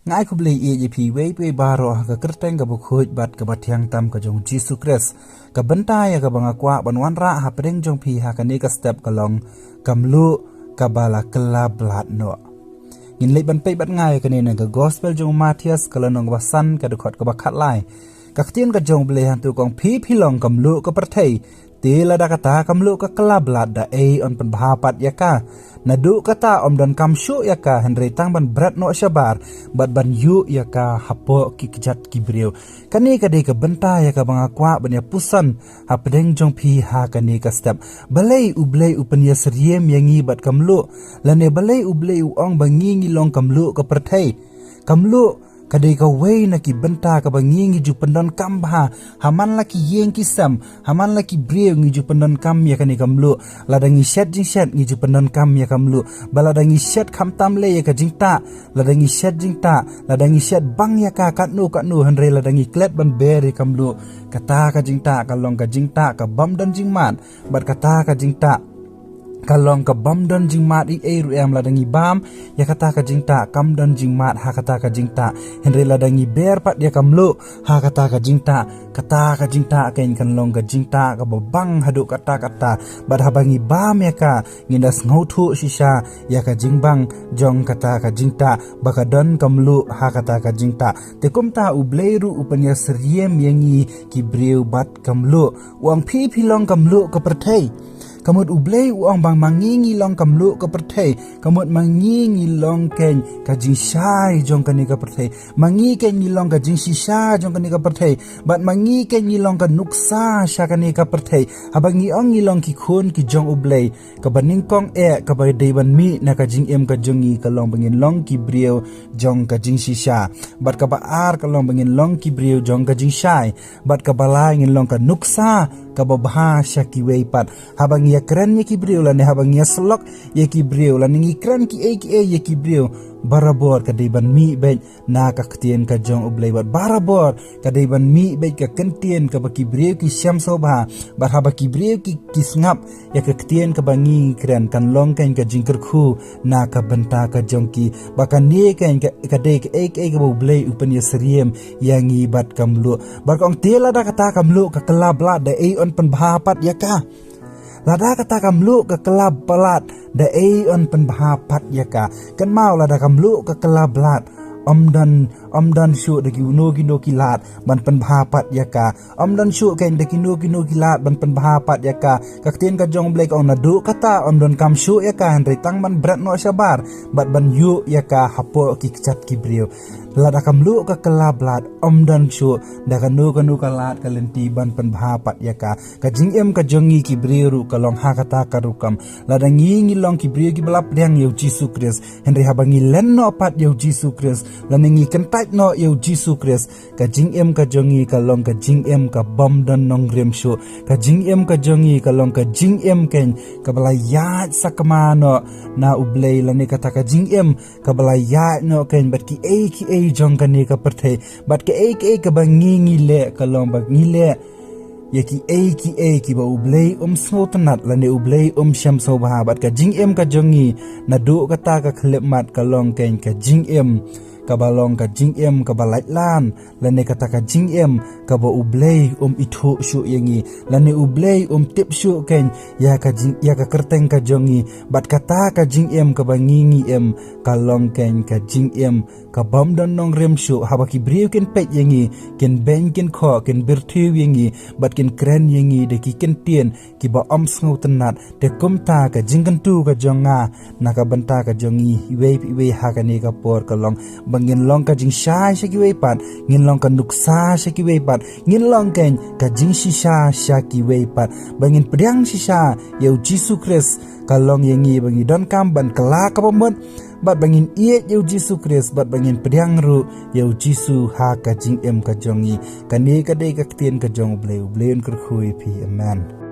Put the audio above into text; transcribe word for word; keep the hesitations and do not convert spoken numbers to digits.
Nga ai khublei ïa phi wei phi wei baroh ha ka kyrteng kaba khuid bad kaba thiang tam ka jong Jisu Khrist. Ka bynta ïa kaba nga kwah ban wanrah hapdeng jong phi ha kane ka step ka long ka mluh kaba la kylla blad noh. Ngin leit ban peit bad nga ïa kane na ka gospel jong u Mathaios ka lynnong kaba san ka dkhot kaba khatlai. Ka ktien ka jong u Blei hangto ka ong phi phi long ka mluh ka pyrthei. Te lada kata ka mluh ka kylla blad da ei yn pynbha pat ïa ka. Naduh kata ym donkam shuh ïa ka hynrei tang ban bret noh shabar bad ban ïuh ïa ka hapoh ki kjat ki briew. Kane ka dei ka bynta ïa kaba nga kwah ban ïa puson hapdeng jong phi ha kane ka step. Balei u Blei u pynïasyriem ïa ngi bad ka mluh? Lane balei u Blei u ong ba ngi ngi long ka mluh ka pyrthei? Ka mluh ka dei kawei na ki bynta kaba ngi ngi ju pyndonkam bha. Ha man la ki ïing ki sem, ha man la ki briew ngi ju pyndonkam ïa kane ka mluh. Lada ngi shet jingshet ngi ju pyndonkam ïa ka mluh. Bad lada ngi shet khamtam lei ïa ka jingtah, lada ngi shet jingtah, lada ngi shet bang ïa ka katno katno hynrei lada ngi klet ban ber ïa ka mluh, kata ka jingtah ka long ka jingtah ka bym don jingmad. Bad kata ka jingtah ka long ka bym don jingmad ei ei ruh em. Lada ngi bam ïa kata ka jingtah kam don jingmad ha kata ka jingtah. Hynrei lada ngi ber pat ïa ka mluh ha kata ka jingtah, kata ka jingtah keiñ kan long ka jingtah kaba bang haduh katta katta. Bad haba ngi bam ïa ka ngin da sngewthuh shisha ïa ka jingbang jong kata ka jingtah ba ka don ka mluh ha kata ka jingtah. Te kumta u Blei ruh u pynïasyriem ïa ngi ki briew bad ka mluh. U ong phi phi long ka mluh ka pyrthei. Ka mut u Blei u ong ba ma ngi ngi long ka mluh ka pyrthei. Ka mut ma ngi ngi long keiñ ka jingshai jong kane ka pyrthei. Ma ngi keiñ ngi long ka jingshisha jong kane ka pyrthei. Bad ma ngi keiñ ngi long ka nuksa sha kane ka pyrthei. Haba ngi ong ngi long ki khun ki jong u Blei, kaba nyngkong eh kaba dei ban mih na ka jingim ka jong ngi ka long ba ngin long ki briew jong ka jingshisha. Bad kaba ar ka long ba ngin long ki briew jong ka jingshai. Bad kaba lai ngin long ka nuksa kaba bha sha kiwei pat. Haba ngi ïakren ïa ki briew lane haba ngi ïasyllok ïa ki briew lane ngi kren kiei kiei ïa ki briew, barabor ka dei ban mih beit na ka ktien ka jong u Blei. Bad barabor ka dei ban mih beit ka ktien kaba ki briew ki shem sngewbha. Bad haba ki briew ki, ki sngap ïa ka ktien kaba ngi kren kan long keiñ ka jingkyrkhu na ka bynta ka jong ki. Ba kane keiñ ka, ka dei kaei kaei kaba u Blei u pynïasyriem ïa ngi bad ka mluh. Bad ka ong te lada kata ka mluh ka kylla blad da ei yn pynbha pat ïa ka. Lada kata ka mluh ka kylla blad da ei yn pynbha pat ïa ka. Kynmaw lada ka mluh ka kylla blad ym don, ym don shuh da kino kino ki lad ban pynbha pat ïa ka. Ym don shuh keiñ da kino kino ki lad ban pynbha pat ïa ka. Ka ktien ka jong u Blei ka ong naduh kata ym donkam shuh ïa ka hynrei tang ban bret noh shabar bad ban ïuh ïa ka hapoh ki kjat ki briew. Lada ka mluh ka kylla blad ym don shuh da kano kano ka lad ka lynti ban pynbha pat ïa ka. Ka jingim ka jong ngi ki briew ruh ka long ha kata ka rukom. Lada ngi ngi long ki briew kiba la pdiang ïa u Jisu Khrist, hynrei haba ngi len noh pat ïa u Jisu Khrist lane ngi kyntait noh ïa u Jisu Khrist, ka jingim ka jong ngi ka long ka jingim ka bym don nongrim shuh. Ka jingim ka jong ngi ka long ka jingim keiñ kaba la ïaid sakma noh na u Blei lane kata ka jingim kaba la ïaid noh keiñ bad kiei kiei jong kane ka pyrthei. Bad kaei kaei kaba ngi ngi leh ka long ba ngi leh ïa kiei kiei kiba u Blei um sngewtynnat lane u Blei um shem sngewbha. Bad ka jingim ka jong ngi naduh kata ka khyllipmat ka long keiñ ka jingim kaba long ka jingim kaba laitlan lane kata ka jingim kaba u Blei um ithuh shuh ïa ngi lane u Blei um tip shuh keiñ ïa ka jing, ïa ka kyrteng ka jong ngi. Bad kata ka jingim kaba ngi ngi im ka long keiñ ka jingim ka bym don nongrim shuh. Haba ki briew kin peit ïa ngi kin beiñ kin khoh kin byrthiew ïa ngi bad kin kren ïa ngi da ki ktien kiba ym sngewtynnat. Te kumta ka jingkyntu ka jong nga na ka bynta ka jong ngi iwei pa iwei ha kane ka por ka long ba ngin long ka jingshai sha kiwei pat, ngin long ka nuksa sha kiwei pat, ngin long keiñ ka jingshisha sha kiwei pat. Ba ngin pdiang shisha ïa u Jisu Khrist ka long ïa ngi ba ngi donkam ban kylla kaba mut bad ba ngin ïeit ïa u Jisu Khrist bad ba ngin pdiang ruh ïa u Jisu ha ka jingim ka jong ngi. Kane ka dei ka ktien ka jong u Blei. U Blei un kyrkhu ïa phi. Amen.